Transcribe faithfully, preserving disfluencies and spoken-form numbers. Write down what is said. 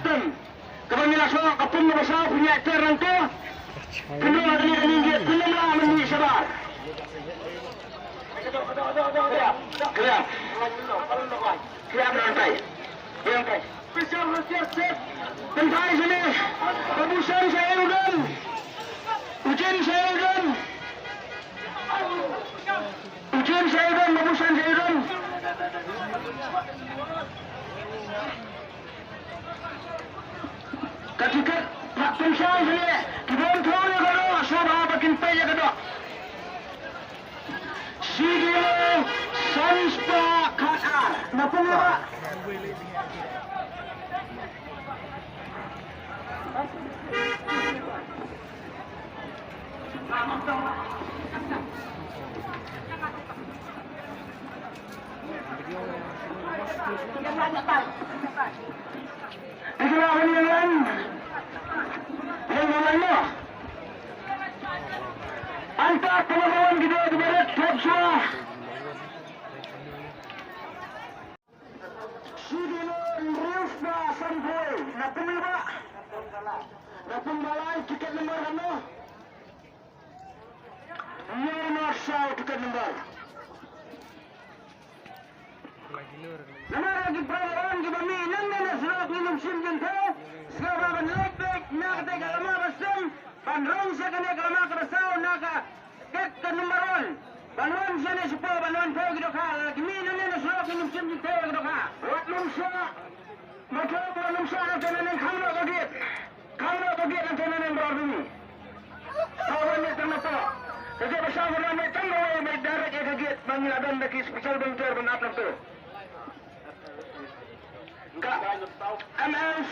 Kaba ngi la shoh ka pung kaba saw pynïaid ter nangto. Kynrong ha kane ka ning gate, kynrong la mynmiet shabar. Clear. Clear, nangtai. Nangtai. Pynthai shane. Babu Shan sha Eudon. Ujin sha Eudon. Ujin sha Eudon, Babu Shan sha Eudon. Ka tiket phah pynshai shane, ki bym thew ïa ka doh, sngewbha ba kin peit ïa ka doh. Shi kilo san spah khat ar. Na pung ïa ka. Ïa ki la wan ïa wan. Ïa wan ïa. Anta pynlong wan ki dei ki barit thep shuwa. Shi kilo hynriew spah sanphew. Na pung ïa ba. Na pung ba lai tiket number kano? Ïa na saw tiket number. Namar ki para wan kiba mih nangne na surok ngin ym shim jingthew. Sngewbha ban leit beit na kata ka lama ba stem ban rung sha kane ka lama kaba saw na ka gate ka number one. Ban wan shane shapoh ban wan thew ki dohkha. Ki mih nangne na surok ngin ym shim jingthew ki dohkha. Wat nym shah. Wat nym shah na te nangne kham noh ka gate. Kham noh ka gate na te nangne bor bini. Sa wan ne tang na to. Ka gate ba sa wan ne tang na wei ba direct ïa ka gate ba ngi la don da ki special volunteer ban ap na to. Ka M S.